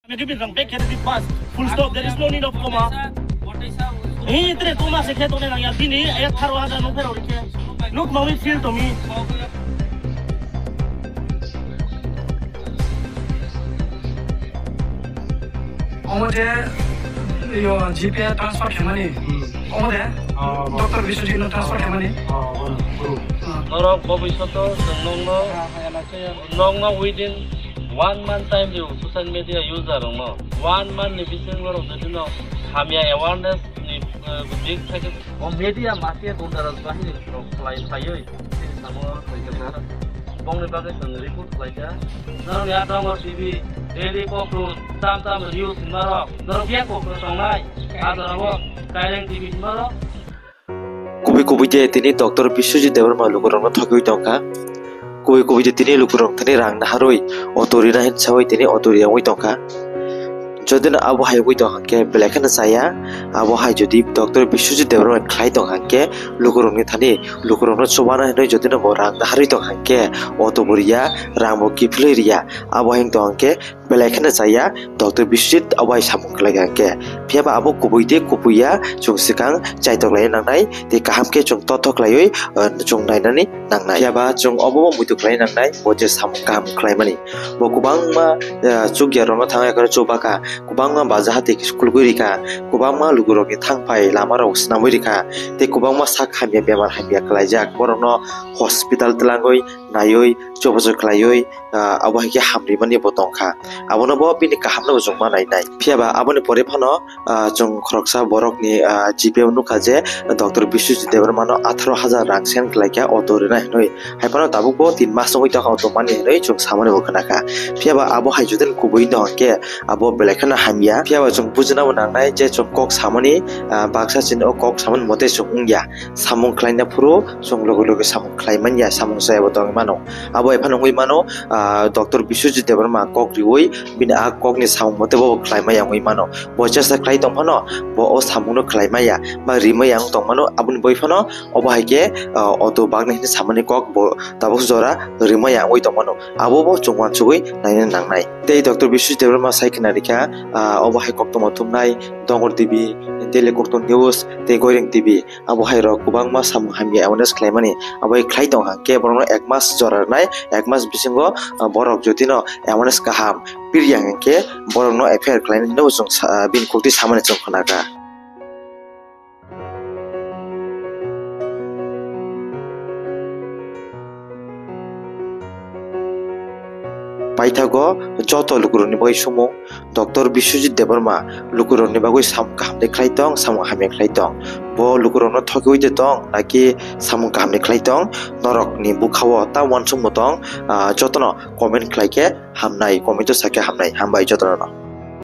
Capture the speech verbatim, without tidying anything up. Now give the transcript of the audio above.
Maybe rang back khe di bas. Full stop, there is no need of comma. Hi, itre comma se khe tone nang ya, bini ek tharo hajar no phero rikhe. Nuk mami feel to me. Omo je, yo, G P A transfer khaimani. Omo de? Doctor Biswajit no transfer khaimani. Norok bobishoto chwng nokno, nokno within one month time rw social media user rokno. One month ni bisingo norok jodi no hamya awareness ni, eh, big theke. O media mafia gunda rok bahini rok khlai phaiwi. Tini samo tongkha. Bongni bagwi chwng report khlaikha. Norok ya Dongor T V, Daily Kokron, tam tam news hinmarok. Norok ya kokro tongnai. Adarabo Kaireng T V hinmarok. Kubui kubui de tini Doctor Biswajit Debbarma lukurokno thogwi tongkha. Kubui kubui de tini lukurok thani rang naharwi auto rina hin sawi tini auto riyangwi tongkha. Jodino abo hai wngwi tong hwnkhe belai kheno chaya, abo hai jodi Doctor Biswajit Debbarma khlai tong hwnkhe lukurokni thani lukurokno chubana hinwi jodino bo rang naharwi tong hwnkhe auto bo riya, rang bo kiphilwi riya, abo hai wng tong hwnkhe belai kheno chaya Doctor Biswajit abo hai samung khlai hwnkhe. Phiyaba abo kubui de kubui ya chwng swkang chaitok lai nangnai tei kaham khe chwng totho khlaiwi, uh, chwng nainani nangnai. Phiyaba chwng obo bo muitu khlai nangnai bo je samung kaham khlaimani. Bo kwbangma, eh, chukya rokno thang ekhorno chubakha, kwbangma baja hati khe kulugwi rikha, kwbangma lukurokni thang phai lamarok swnamwi rikha, tei kwbangma sak hamya bemar hamya khlaijak borokno hospital twlangwi naiwi chubachu khlaiwi, ah, abo hai khe hamrimani bo tongkha. Abono bo bini kahamno bo chwng ma nainai. Phiyaba aboni pore phano ah, chwng khoroksa borokni, ah, G P O nukha je Doctor Biswajit Debbarmano atharo hajar rang send khlaikha auto rina hinwi. Hai phano tabukbo tin mas wngwi tongkha auto mani hinwi chwng samani bo khnakha. Phiyaba abo hai jotoni kubui wngkha hwnkhe abo belai kheno hamya. Phiyaba chwng bujinabo nangnai je chwng kok samani, ah, baksa chini o kok samani mote chwng wngya. Samung khlaina phuru chwng loge loge samung khlai manya, samung chayabo tongwi mano. Abo hai phano wngwi mano, ah, Doctor Biswajit Debbarma kok riwi bini a kokni samung mote bo khlai maya wngwi mano. Bo chesta khlai tong phano, bo o samungno khlai maya, ba ri maya wng tong mano, aboni boi phano obo hai khe, ah, auto bakni hwnwi samani kok bo tabuk jora ri maya wngwi tong mano. Abo bo chwng uansugwi naina nangnai. Tei Doctor Biswajit Debbarma sai khna rikha, ah, obo hai koktwma thumnai Dongor T V, Daily Kokton News tei Goireng T V. Abo hai rok kwbangma samung hamya awareness khlaimani. Abo hai khlai tong hwnkhe borokno ek mas jora rwnai, ek mas bisingo, ah, borok jotino awareness kaham pirya hwnkhe borokno F I R khlainani no chwng sa-, ah, bini kok twi samani chwng khnakha. Paithago joto lukurokni bai sumung Doctor Biswajit Debbarma lukurokni bagwi samung kaham de khlai tong, samung hamya khlai tong. Bo lukurokno thokiwi de tong, naki samung kaham de khlai tong, norokni bwkhao ta uansukmo tong, ah, jotono comment khlai khe hamnai, comment o sa khe hamnai, hambai jotono.